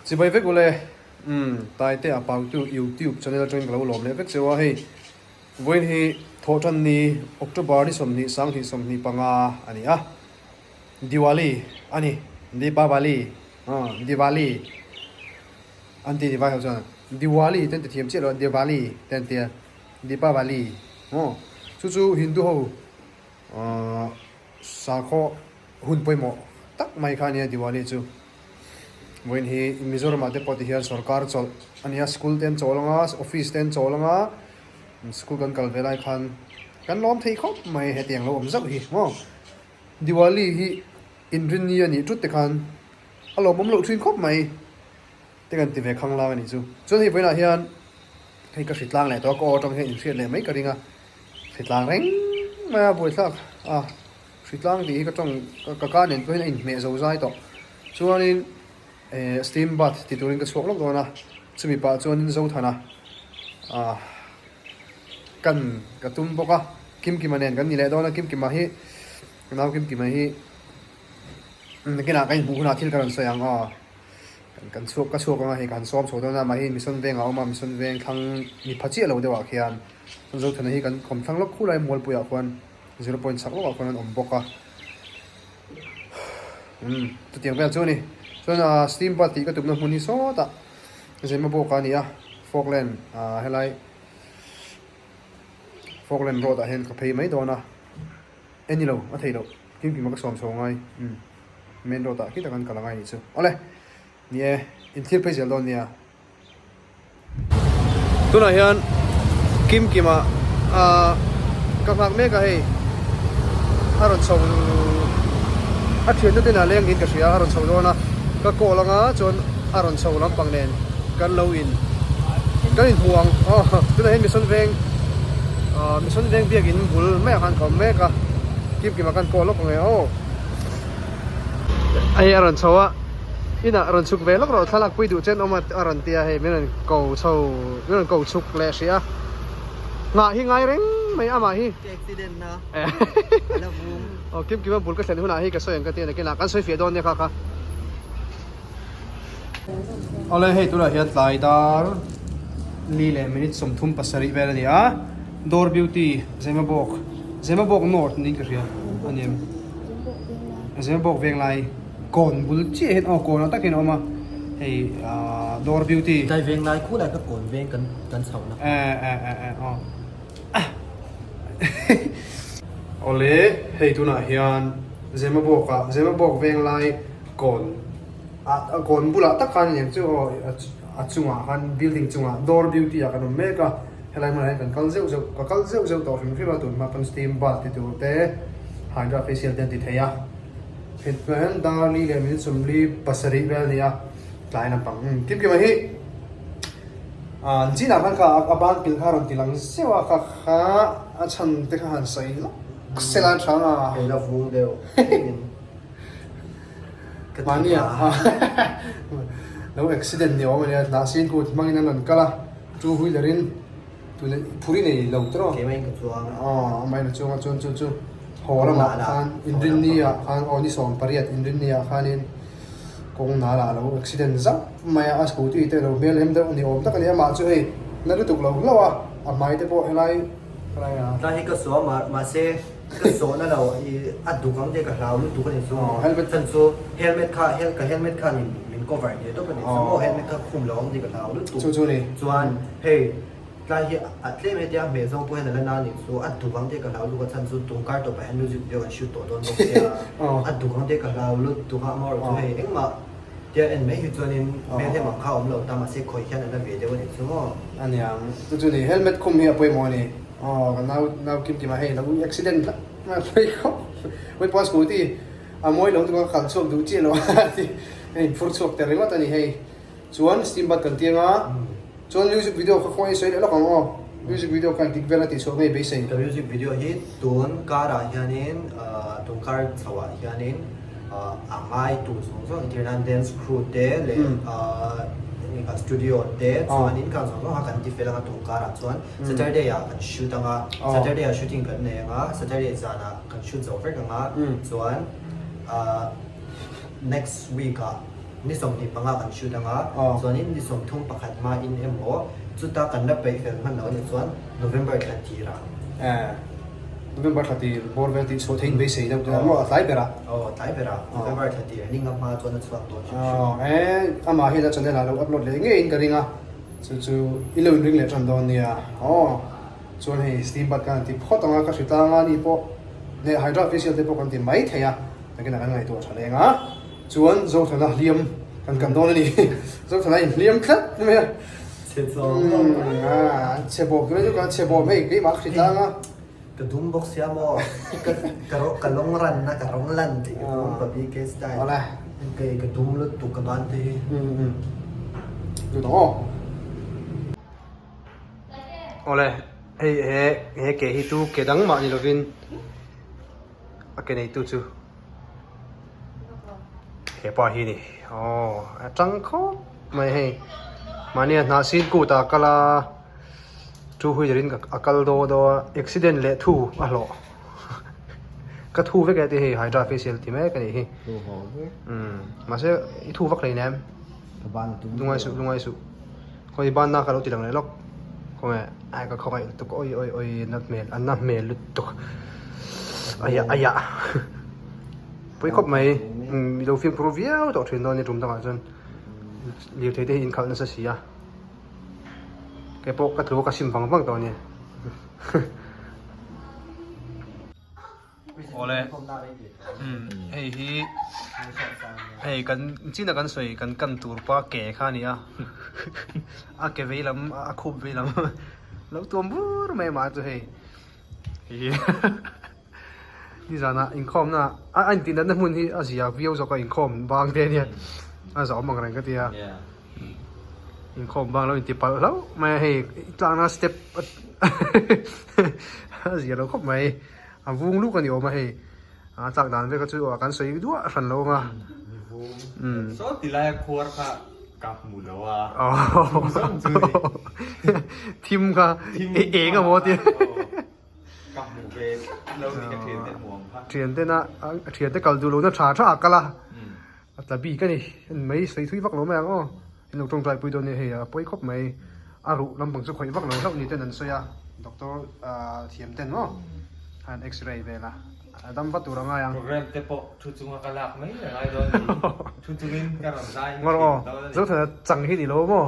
Chibai vek ule, umm Taite a pautu YouTube channel atangin ka lo lawm leh vek cheu a, hei vawiin hi Thawhtan ni October ni 20 2025 a ni a, Diwali a ni, Deepavali, aw Diwali an ti ni vai ho chuan Diwali te an ti thiam chiah lo a, Diwali te an tia, Deepavali maw chu chu Hindu ho aaa sakhaw hun pawimawh tak mai kha a nia Diwali chu. Vawiin hi Mizoramah te pawh ti hian sorkar chawlh a nia, school te an chawl ang a, office te an chawl ang a, school kan kal ve lai khan kan lawm thei khawp mai hetiang lo awm zauh hi maw. Diwali hi inrinni a nih tut te khan a lawmawm loh thin khawp mai te kan ti ve khang lang a nih chu. Chuan hei vawiinah hian hei ka hritlang leh tawh a, ka aw atang hian inhriat leh mai ka ring a, hritlang reng mai a buaithlak a. Hritlang tih hi ka tawng ka ka nen pawhin a inhmeh zo zai tawh. Chuanin eh steam bath ti turin ka chhuak lawk dawn a, chumi pah chuanin Zothana ah kan ka tum bawk a, Kimkima nen kan ni leh dawn a, Kimkima hi ka nau Kimkima hi nakinah ka inhmuh hunah thil ka rawn sawi ang aw. Kan chhuak ka chhuak ang a hei ka han sawm chho dawn a, mahni Mission Veng ah a awm a, Mission Veng thlang mi pha chiah lo deuh ah khian Zothana hi kan khawm thlang lawk khulai Mualpuiah khuan. Zero point chak lawkah khuan an awm bawk a, umm chutiang vel chu a ni. Chuan ah steam bath tih ka tumna hmun hi sawtah Zemabawk a ni a, Falkland ah helai Falkland road ah hian ka phei mai dawn a, e ni lo a theih loh kimkima ka sawm chho ngai umm main road ah khi tak an kal angai anih chu. Awle ni e inthlir phei zel dawn nia. Tunah hian Kim Kima ah ka nghak mek a hei a rawn chho a thianna te inah leng niin ka hria a rawn chho dawn a ka call anga chuan a rawn chho lampang nen kan lo in kan inhmu ang aw tunah hian Mission Veng ah Mission Veng biakin bul maiah khan ka awm mek a Kim Kima kan call lawk ang e aw hei a rawn chho a. Inah rawn chhuk ve lawk rawh thlalak pui duh chen awm a a rawn ti a hei min rawn ko chho min rawn ko chhuk leh hrih a nghah hi ngai reng mai amah hi Ka accident na a la vum. Aw kim kim a bul ka thlen hunah hei ka sawi ang ka ti a nakinah kan sawi fiah dawn nia kha kha. Awle hei tunah hian tlai dar li leh minute 37 vel a ni a Door Beauty Zemabawk Zemabawk North niin ka hria a ni em Zemabawk Venglai. Kawn bul chiah hian aw kawn ah tak hian a awm a hei ahh door beauty. Tlai veng lai khu lai kha kawn veng kan kan chhoh na. Eh eh eh eh aw Awle hei tunah hian Zemabawk ah Zemabawk veng lai kawn ah kawn bulah tak khan a ni ang chu aw a chungah khan building chungah door beauty ah kan awm mek a helai hmunah hian kan kal zeuh zeuh ka kal zeuh zeuh tawh hrim hrim a tunhma pawn steam bath ti tur te hydra facial te an ti thei a. Hetiang hian dar li leh minute 47 vel a ni a, tlai lampang kim kim a hi an chinah khan kha a ban pilh kha a rawn ti lang zeuh a kha kha a chhan te kha han sawi lawk sela a tha a. Hei la vung deuh ka ti Mahni ah lo accident ni awm a nia hnahsin kut hmangin an rawn kal a two wheeler in. Tuna phur i nei lo tawh. Keimah in ka chuang. Aw, amah in a chuang a chuan chu chu haw lamah khan inrinni ah khan aw ni 18 inrinni ah khanin kawng nal ah lo accident zauh mai a, a scooty te lo hmel hem deuh a ni awm tak a ni amah chu hei na lutuk lo hlauh a, a hmai te pawh helai helai ah. Tlai hi ka saw a mahse ka sawhna lo i a duk ang tih ka hlau lutuk a ni chu helmet chan chu helmet kha ka helmet khan min cover hneh tawp a ni chu maw helmet kha khum lo ang tih ka hlau lutuk chu chu ni chuan hei tlai hi a tlem hetia hmeh zawng pawh hian a la na a ni chu a duk ang tih ka hlau lutuk a chan chu tungkar tawpah hian music video kan shoot tawh dawn bawk sia a duk ang tih ka hlau lutuk a amaherawhchu hei engmah tia en mai hi chuanin hmel hem ang kha a awm lo ta mahse khawih hian a la ve deuh a ni chu maw a niang chu chu ni helmet khum hi a pawimawh a ni. Aw ka nau nau kim kim ah hei lo accident hlauh mai a pawi khawp mai pawh scooty a mawi lo tuk a kal chhuak duh chiah lo a ti a in phur chhuak ta ringawt a ni hei chuan steam bath kan tiang a chuan music video kha khawngaih sawi leh lawk ang aw music video kha engtik vel a tih chhuah ngei beisei. Ka music video hi tun kar ah hianin tun kar chho ah hianin a ngai tur zawng zawng entir nan dance crew te leh studio te chuanin khang zawng zawng kha kan ti fel anga tun kar ah chuan Saturday ah kan shoot anga, Saturday ah shooting kan nei anga, Saturday zanah kan shoot zo vek anga, chuan next week ah. Ni 25 kan shoot anga, chuanin ni 31 hmain emaw chuta kan la peih fel hman loh a nih chuan November thla tirah. Eh, November thla tir bawr vel tih chhuah theiin beisei deuh teh maw a tlai berah. Aw, tlai berah November thla tir ni nga hma chuan a chhuak dawn hrim hrim. Aw, eh, amah hian a channel ah lo upload leh ngeiin ka ring a, chu chu i lo inring leh tan dawn nia. Aw. Chuan hei steam bath kan ti phawt ang a, ka hri tlang a ni pawh leh hydra facial te pawh kan ti mai thei a, nakinah kan ngaihtuah tha leng a, chuan Zothana hliam kan kan dawn a ni, Zothana inhliam tlat mai a, Chhe chawm bawk mai a, chhe bawk mai chu ka chhe bawk hei keimah ka hri tlang a. Ka dum bawk sia maw, ka ka ka lawng ranna ka rawng lan tih ka dum pa BK style. Awle. Kei ka dum lutuk ka ban te hi. Lut ang aw. Awle, hei he he ke hi chu ke dang mah ni lovin a ke neitu chu hepa hi a ni aw a tang khawp mai hei mahni a hnah sin kut ah a kal a two wheeler in a kal daw daw a accident leh thu a hlawh ka thu vek e tih hei hydra facial ti mek a nih hi mahse i thu vak hleinem lungai suh lungai suh. Khawi banna ka lo ti lang leh lawk khawnge ai ka khawngaih lutuk awi awi awi na hmel a na hmel lutuk aia aia pui khawp mai umm ilo fimkhur viau tawh thin dawn a ni tum dangah chuan lirthei te hi inkhalh nasa si a keipawh ka tlu a ka sim vang vang tawh a ni. Awle hei hi hei kan chin a kan sawi kan kan tur pa ke kha a ni a a ke vei lam a khup vei lam lo tuam bur mai mah chu hei nizanah inkhawmna a a intih natna hmun hi a zia viau zawk a inkhawm bang te ania a zahawm ang reng ka ti a inkhawm bang lo inti palh hlauh mai a hei tlakna step a zia lo khawp mai. A vung luk a ni awm a hei a chak dan vek a chu kan sawi duah hran lo ang a. Umm. Saw ti lai a khuar kha ka hmu lo a. Thim kha eng a maw tia. Ka hmu ve lo ni ka thian te hmu ang kha. Thian te na thian te kal duh lo na tha tha a kal a. A tla bik a ni. Mai sawi thui vak lo mai ang aw. In lo tawngtai pui dawn nia hei a pawi khawp mai. A ruh lampang chu khawih vak lo hlauh ni ten an sawi a, doctor thiam ten maw an x-ray vel a, a dam vat tur a ngai ang. Program te pawh thu chunga ka lak mai a ngai dawn ni. Thu chungin ka rawn zai in thin dawn a ni. Zothana chang hi ni lo maw?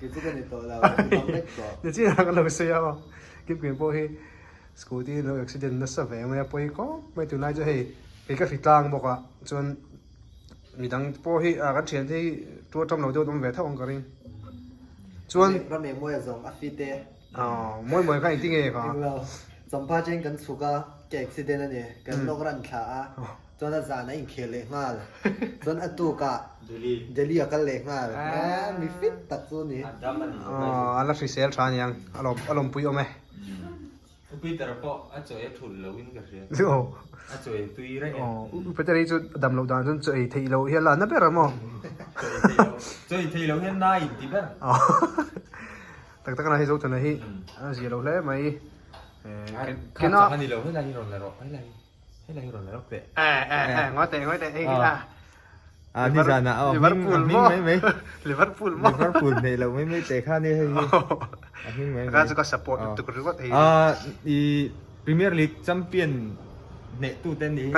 Kei chu ka ni tawh lo, ka dam vek tawh. Ni chin ah kan lo sawi a aw. Kimkim pawh hi scooty in lo accident nasa ve mai a pawi khawp mai tunlai chu hei kei ka hri tlang bawk a chuan Midang pawh hi kan thian te hi tu atam lo deuh an awm ve tho ang ka ring. Chuan Ram eng mawi a zawng a fit e. Aw mawi mawi kha engti nge kha? Englo Champha chen kan chhuk a ka accident a ni kan lawk ran thla a chuan a zan a inkhel leh nghal chuan a tuk ah Delhi Delhi a kal leh nghal a mi fit tak chu a ni. Aw a la hrisel tha aniang a lawm a lawmpui awm e. U Peter pawh a chaw ei a thulh lo in ka hria. A chaw ei tui reng e. U Peter hi chu dam loh dan chuan chaw ei theih loh hi a la na ber a maw? Chaw ei theih loh, chaw ei theih loh hian na in ti ber. Tak tak a na hei Zothana hi a zia lo hle mai. Kha chang a ni lo, helai hi rawn la rawh, helai hi, helai hi rawn la rawk teh. Eh eh eh, ngawi teh, ngawi teh, hei hi a. Ah, ni zan ah aw, hming, a hming mai mai. Liverpool maw? Liverpool hneih loh mai mai teh kha nia hei hi. A hming mai mai. Ka chu ka support lutuk ringawt hei. Ah, i Premier League champion hneh tu te ni.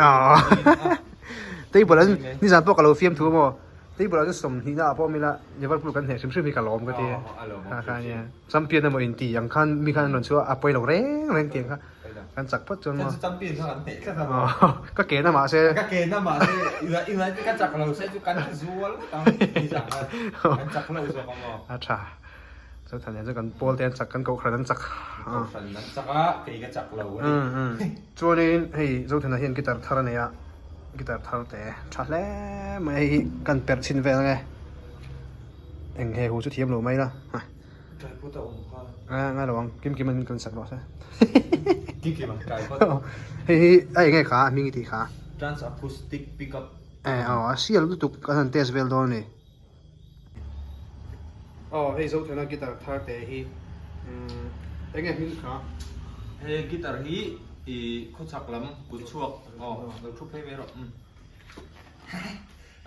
Table an ni zan pawh ka lo fiam thu maw. Table ah chuan 20 na ah pawh mila Liverpool kan hneh hrim hrim hi ka lawm ka ti. A kha nia. Champion emaw inti ang khan mi khan an rawn chhuah a pawi lo reng reng tih ang kha. Kan chak phawt chuan maw. Champion kha kan hneh tlat a maw. Ka ke na mahse. Ka ke na mahse United ka chak lo se chu kan zual ngawt ang ni zang khan. Kan chak lo zawk ang maw. A tha. Chu than hian chu kan pawl te an chak kan kohhran an chak. Kohhran an chak a kei ka chak lo a ni. Chuanin hei Zothana hian guitar thar a nei a guitar thar te tha hle mai hei hi kan perh chhin vel ang e. Eng he hu chu thiam lo mai la. Tripod a awm kha. A ngai lo ang kim kim an kan sak rawh se. Kim kim ang tripod. Hei hi a eng nge kha a hming i tih kha. Trans acoustic pickup. Eh aw a sial lutuk kan han test vel dawn a ni. Aw hei Zothana guitar thar te hi umm eng nge hming kha. He guitar hi i khawchhak lam kut chhuak aw lo thu phei mai rawh umm.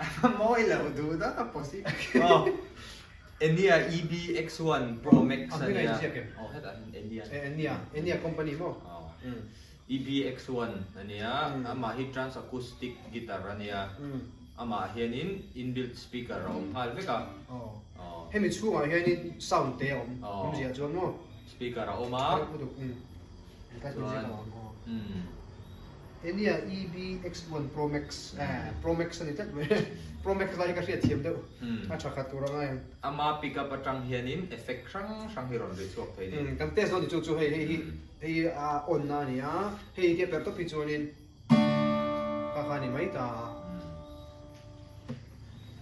A mawi lo duh dak a posi. Aw Enya EBX1 Pro Max a nia. Aw hetah hian Enya. Enya, Enya company maw? Aw EBX1 a nia, amah hi trans acoustic guitar a nia. Amah hianin inbuilt speaker a awm nghal vek a. Aw hemi chhungah hianin sound te a awm awmzia chuan maw? Speaker a awm a. Chuan Enia EBX1 Pro Max Pro Max a ni tlat mai Pro Max lai hi ka hriat thiam deuh a tha khat tur a ngai ang. Ama pick up atang hianin effect hrang hrang hi rawn ri chhuak thei ni. Kan test dawn ni chu chu hei hei hi hei hi a on na a ni a hei hi a per tawp hi chuanin kha kha a ni mai ta a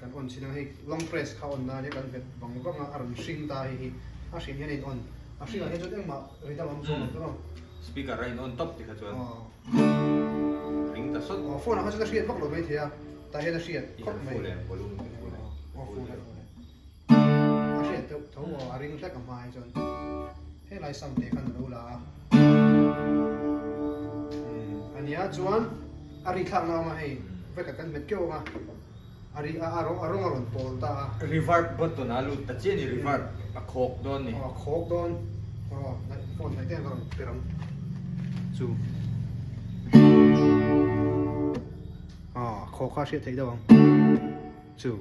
kan on chhin ang hei long press kha on na a nia kan hmet vang vang a a rawn hring ta hei hi a hrin hian a in on a hringah hian chuan engmah ri dang a awm chuang lo tawh a. Speaker a in on tawp tikha chuan ring ta sawt. Aw phone ah kha chuan a hriat vak lo mai thei a tah hian a hriat khawp mai. I han full em volume i full em. Aw full e full e. A hriat deuh tho aw a ring hlek a hma hi chuan helai sound te khan a lo la a. Umm ania chuan a ri thlak na awm a hei veka kan hmet keuh ang a a ri a a rawng a rawn pawl ta a. Reverb button a lut ta chiah a ni reverb a khawk dawn ni. Aw a khawk dawn aw phone hnaih te hian ka rawn per ang chu aw a khawk kha a hriat theih deuh ang chu.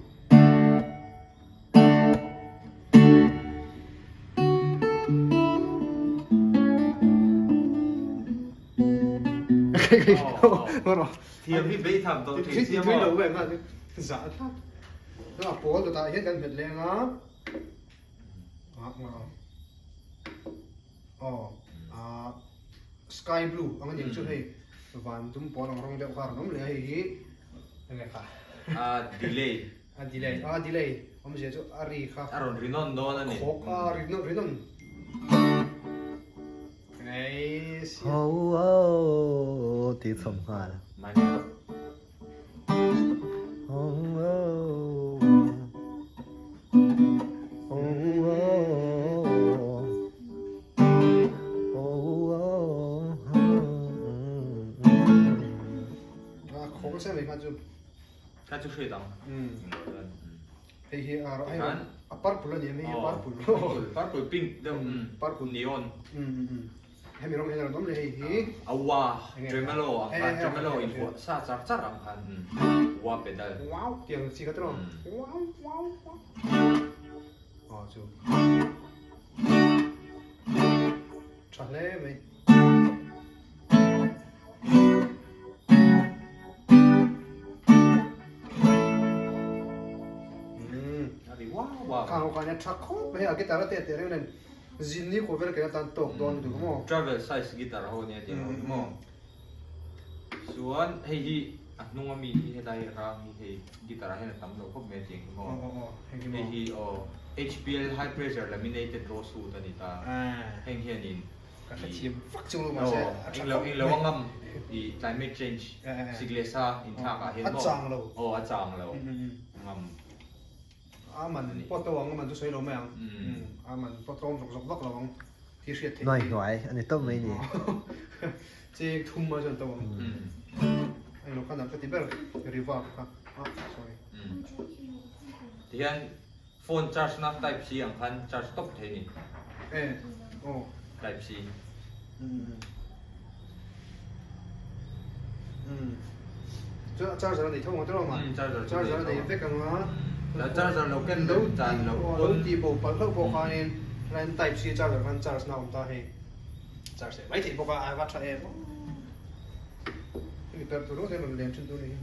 Thiam hi bei tham tawh thei sia maw? Lo em za thlak. A pawl dawtah hian kan hmet leng a. Aw a sky blue ang aniang chu hei van dum pawl ang rawng deuh kha a rawn awm leh a hei hi enge kha? A delay. A delay, a delay awmzia chu a ri kha. A rawn ri nawn dawn a ni. Khawk a ri nawn ri nawn. Ngai sia. Ho ho tih chhawm nghal. Ho ho ho ho ho ho. A khawk nasa mai kha chu. Kha chu hriat ang. Hei hi a hei a purple a ni em hei hi purple. Purple pink deuh purple neon. Hemi rawng hian a rawn awm leh hei hi. A wah tremolo ang khan tremolo in huah sa char char ang khan wah pedal. Wow tiang chi kha tiraw. Wow wow wow. Aw chu. Tha hle mai. Khang ho khan hian tha khawp mai a guitar a te teh reng nen zin ni khaw vel kena tan tawk dawn lutuk maw. Travel size guitar ho ania tih ang maw. Chuan hei hi a hnung ami hi helai rang hi hei guitar ah hian a tam lo khawp mai a tih ang hi maw. Hei hi aw HPL high pressure laminated rosewood a ni ta. Heng hianin Ka hrethiam vak chu lo mahse a tha khawp mai. Englo a ngam i climate change sik leh sa inthlak ah hian maw? A chang lo. Aw a chang lo. Ngam. A man pawh to ang a man chu sawi lo mai ang. A man pawh tlawm zawk zawk vak lo ang tih hriat theih. Hnuai hnuai a ni tawp mai ni. Cheng thum a chuan to ang. Englo khan ka ti ber reverb kha. Ah sorry. Tihian Phone charge na type C ang khan charge tawp thei ni. E aw. Type C. Um. Chu charger a nei tho ang tawh ma. Charger charger a nei vek ang a. La charger lo ken lo chan lo. Lo ti bo palh hlauh pawh khanin line type C charger khan charge na awm ta hei. Charge leh mai theih bawk a a va tha em. Hemi per tur ringawt hian rawn len thin tur a ni hi.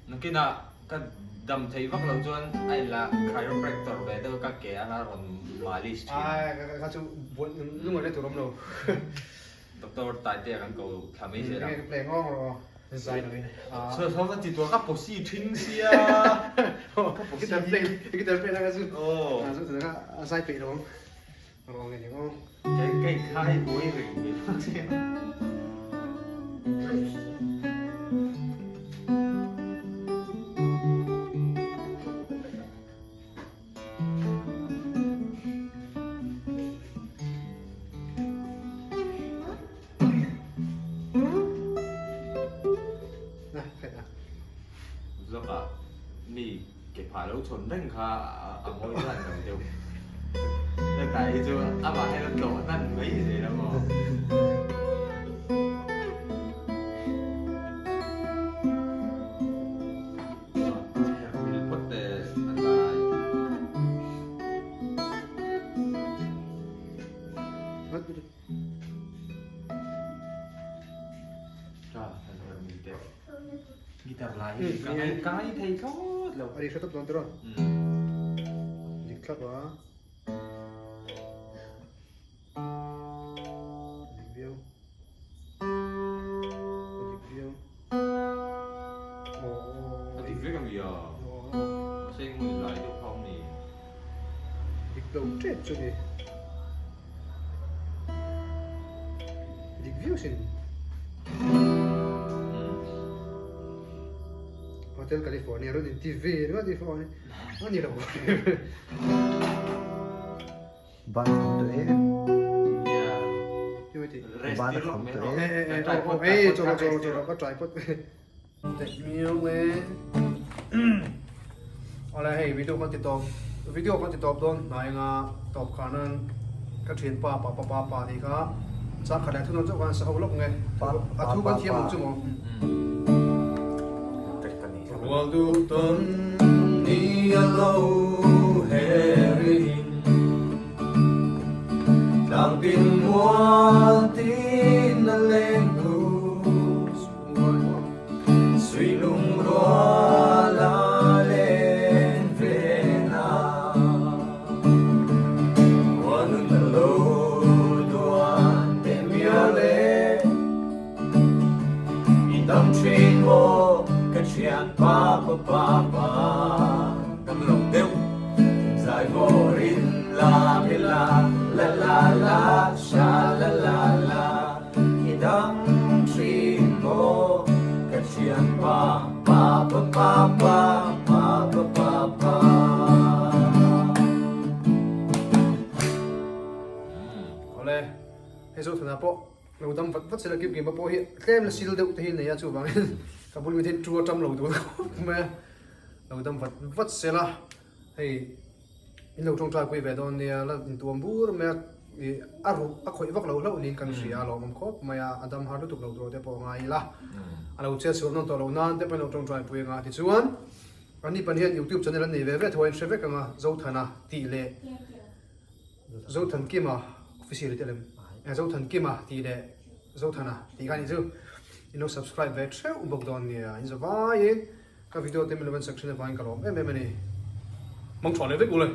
Nakinah ka dam theih vak loh chuan a inla chiropractor ve deuh ka ke a la rawn malis thin. Ai kha chu buai lungawi na tur awm lo. Doctor Taitea kan ko thla mai zel ang. Enge ka play ngawng rawh aw zai lo in. Saw saw va ti tur ka posi thin sia. Ka posi. Guitar play guitar play na kha chu. Aw. Chu chu kha a zai peih lo ang. Rawng nge ni ngawng. Kei kei khai buai reng ve sia. Na, khat a. Mi ke phah lo chhawn reng kha a ngawi zan lo deuh. Hetah hi chu amah hian a tlawh hnan mai zel a maw. Mil phawt teh a tlai. Tha han herh mil teh. Guitar lai hi ka ngai ka ngai thei thlawt lo. A ri hre tawp dawn tiraw? Dik thlap a. Dik viau. A dik viau. A dik vek a mi a. Mahse eng hmun lai deuh kha awm ni. Dik lo tep chu ni. Dik viau sin. Hotel California rawn inti ve ringawt hi fawh a ni lo. Ban a kham tawh em? Ban a kham tawh em? Ei, chaw chaw chaw ka tripod. Miau e. Awle hei video kan ti tawp video kan ti tawp dawn hnai anga tawp khar nan ka thian pa pa pa pa pa tih kha chang khat leh thu nawn chauh khan sa ho lawk nge a thu kan thiam ang chu maw. Rual duh tawn ni a lo herin Tlangpin mual tin a leng hnu Suilung rual a len ve na Khuanun a lo duan te mial e I dam thin maw ka thian pa pa pa pa Dam lo deuh zai vawrin la mi la la la la sha la la la I dam thin maw ka thian pa pa pa pa pa pa pa pa pa. Awle, hei Zothana pawh Lo dam vat vat sela kim kim pawh hi tlem la sil deuh te hi nei a chuvangin ka bul mi te hi chu a tam lo dun khawp mai a lo dam vat vat sela hei in lo tawngtai pui ve dawn nia la intuam bur mai a ih a ruh a khawih vak lo hlauh niin kan hria a lawmawm khawp mai a a dam har lutuk lo tur te pawh a ngai ila a lo chet chhuah nawn tawh lo nan te pawh in lo tawngtai pui anga tichuan an ni pan hian youtube channel an nei ve ve tho a in hre vek anga Zothana tih leh Zothankima official te lem Zothankima tih leh Zothana tih kha ni chu in lo subscribe ve theuh bawk dawn nia in zavaiin ka video te min lo en sak thin avangin ka lawm em em a ni mang tha leh vek ule.